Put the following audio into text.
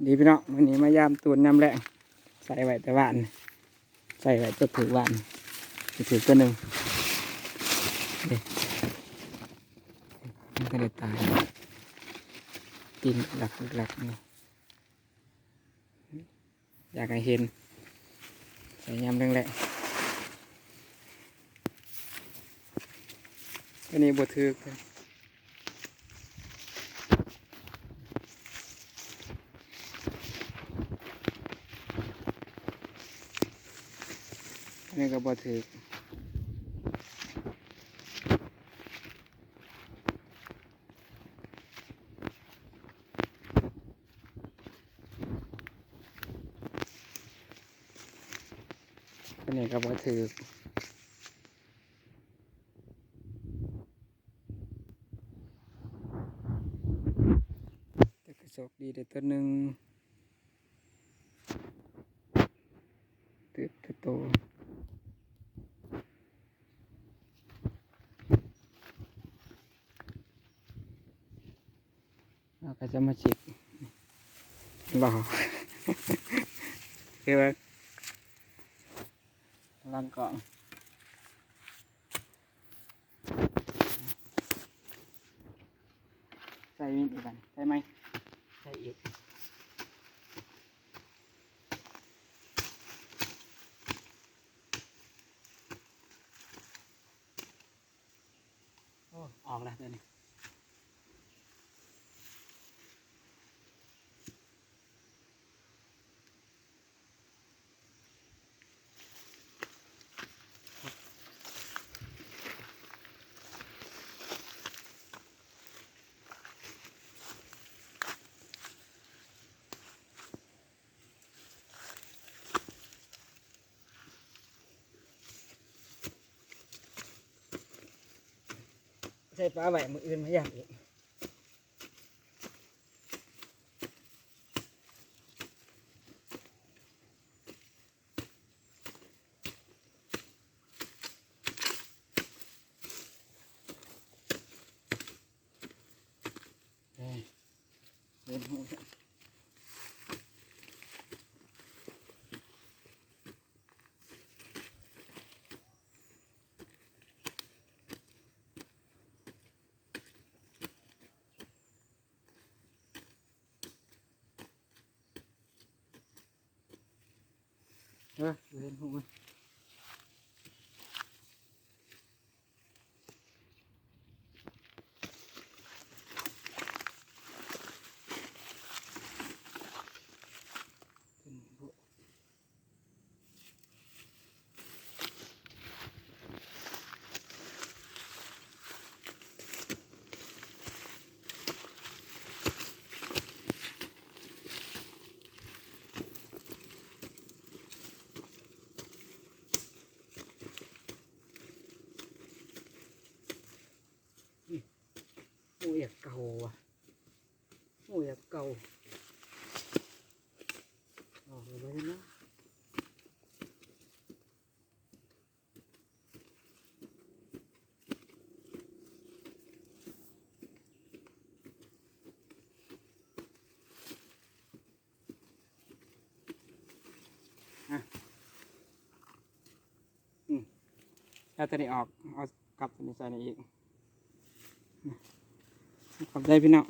ດີພີ່ນ້ອງ ມື້ນີ້ມາຢາມຕູນຍາມແລງ ໃສ່ໄວ້ແຕ່ວານ ໃສ່ໄວ້ຕົວຖືກວານ ຖືກຕົວໜຶ່ງ ນີ້ ມັນກໍໄດ້ຕາຍ ຕີນຫຼັກໆ ນີ້ ຢາກໃຫ້ເຫັນ ໃສ່ຍາມແລງໆ ຕົວນີ້ບໍ່ຖືກ ອັນນີ້ກໍບໍ່ຖືກ ອັນນີ້ກໍບໍ່ຖືກ ແຕ່ກໍໂຊກດີໄດ້ຕົວໜຶ່ງ ຖືກແຕ່ໂຕ. ເຮົາກໍຈະມາຈິກ ບໍ່ ຄືວ່າຫຼັງກ້ອງ ໃສ່ມີດອີກບັດນີ້ ໃສ່ໃໝ່ ໃສ່ອີກ. ໂອ້ ອອກແລ້ວຕົວນີ້. ໃສ່ປາໄວ້ ມື້ອື່ນມາຢາມອີກ. ເອີ ເຫັນຫູ. ເອີ ເຫັນຫູມັນ. ໂອ້ ຢາກເກົ່າວ່ະ ໂອ້ ຢາກເກົ່າ ອອກແລ້ວບໍ່ເຫັນນະ. ອາ ອືມ ເອົາຕົວນີ້ອອກ ເອົາກັບຕົວນີ້ໃສ່ນີ້ອີກ. ຂອບໃຈພີ່ນ້ອງ.